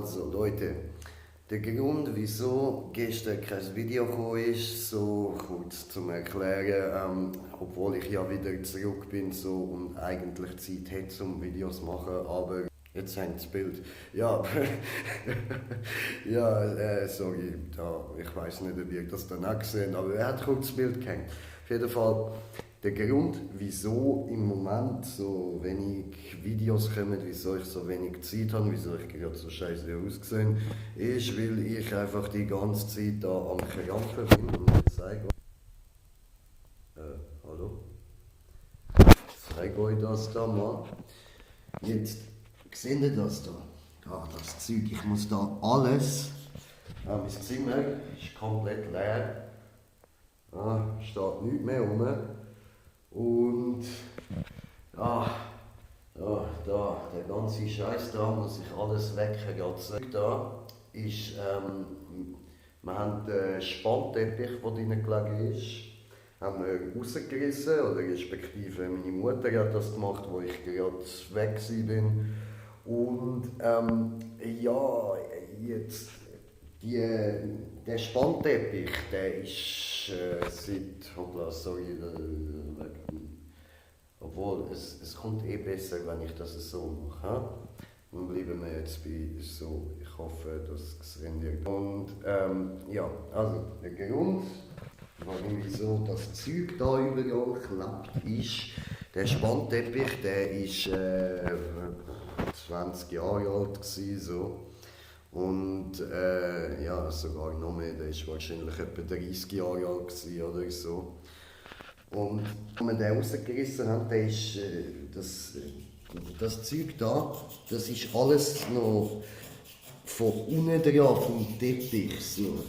Also Leute, der Grund, wieso gestern kein Video gekommen ist, so kurz zum Erklären, obwohl ich ja wieder zurück bin so, und eigentlich Zeit hätte, um Videos zu machen, aber jetzt hängt das Bild. Ja, ja, sorry, ich weiß nicht, ob ihr das dann auch gesehen, aber er hat kurz das Bild gehängt. Auf jeden Fall, der Grund, wieso im Moment so wenig Videos kommen, wieso ich so wenig Zeit habe, wieso ich gerade so scheiße aussehe, ist, weil ich einfach die ganze Zeit da am Krampfen bin und ich zeige hallo? Ich zeige euch das da mal. Jetzt, seht ihr das da? Da, das Zeug, ich muss da alles, mein Zimmer ist komplett leer, steht nichts mehr rum. Und ja, da, der ganze Scheiß da muss ich alles wegkratzen. Da ist, wir haben den Spannteppich, der drin gelegen ist, haben wir rausgerissen, oder respektive meine Mutter hat das gemacht, wo ich gerade weg war. Und ja, jetzt, der Spannteppich, der ist hoppla, sorry, obwohl, es kommt eh besser, wenn ich das so mache. Dann bleiben wir jetzt bei so. Ich hoffe, dass es rendiert. Und ja, also der Grund, wieso das Zeug da überall klappt, ist, der Spannteppich, der ist 20 Jahre alt gewesen, so. Und ja, sogar noch mehr, der war wahrscheinlich etwa 30 Jahre alt gewesen, oder so. Und als wir den rausgerissen haben, der ist, das Zeug da, das ist alles noch von unten dran, vom Teppich. So.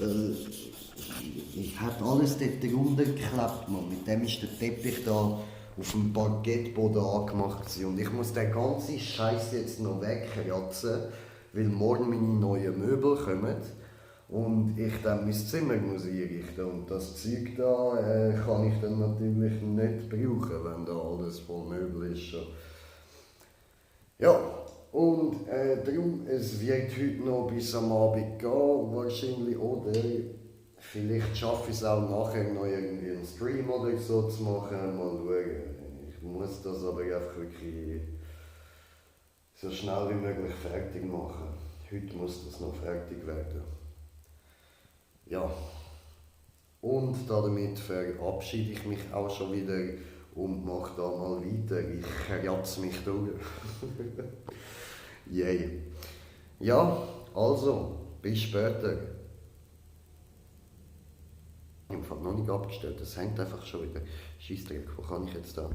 Ich habe alles dort drunter geklebt, man. Mit dem ist der Teppich da auf dem Parkettboden angemacht gewesen. Und ich muss den ganzen Scheiß jetzt noch wegkratzen, weil morgen meine neuen Möbel kommen und ich dann mein Zimmer muss einrichten. Und das Zeug da kann ich dann natürlich nicht brauchen, wenn da alles voll Möbel ist. Ja, und darum, es wird heute noch bis am Abend gehen, wahrscheinlich, oder vielleicht schaffe ich es auch nachher noch irgendwie einen Stream oder so zu machen, mal schauen. Ich muss das aber einfach wirklich so schnell wie möglich fertig machen. Heute muss das noch fertig werden. Ja, und damit verabschiede ich mich auch schon wieder und mache da mal weiter. Ich kratze mich durch. Yay. Ja, also, bis später. Ich habe noch nicht abgestellt, das hängt einfach schon wieder. Scheissdreck, wo kann ich jetzt da?